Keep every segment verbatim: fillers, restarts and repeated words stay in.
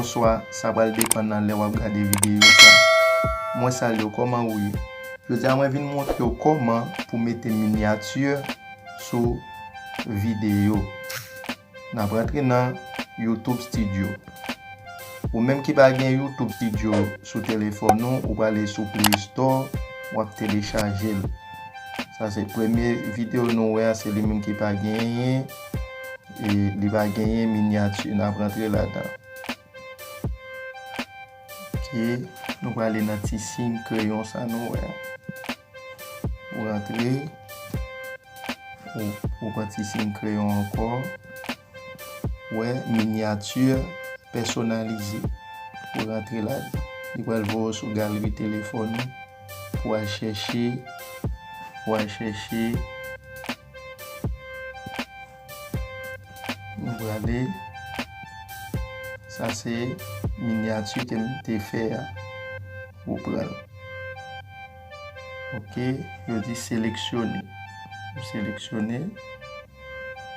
Bonswa, sa pral depann nan lè w ap gade videyo sa. Mwen salye w, kòman ou ye? Jodi a mwen vin montre w kòman pou mete minyati sou videyo. N ap rantre nan YouTube Studio. Ou menm ki pa gen YouTube Studio sou telefòn ou, ou prale sou Play Store, w ap telechaje l. Sa se premye videyo nou wè a, se li menm ki pa genyen, e li pa genyen minyati. N ap rantre ladan. Ok, nou prale nan ti siy kreyon sa nou wè a. Ou rantre, ou, ou pran ti siy kreyon ankò. Wè, minyati pèsonalize. Ou rantre ladan. Li pral voye w sou galeri telefòn ou pou w al chèche, pou w al chèche. Nou prale. Sa se minyati ke m te fè a. Ou pran l. Ok, yo di seleksyone. Ou seleksyone.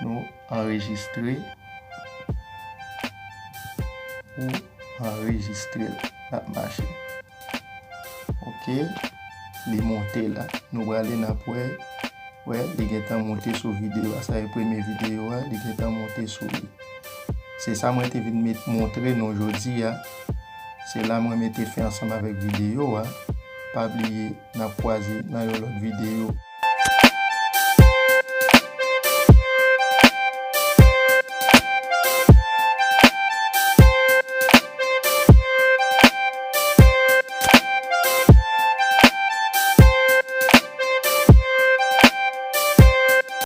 Nou anrejistre. Ou anrejistre l. L ap mache. Ok, li monte la. Nou prale n ap wè. Wè, li gentan monte sou videyo a. Sa e premye videyo a, li gentan monte sou li. Se sa mwen te vin met, montre nou jodi a. Se la mwen mete fen ansanm avèk videyo a. Pa bliye, n ap kwaze nan yon lòt videyo.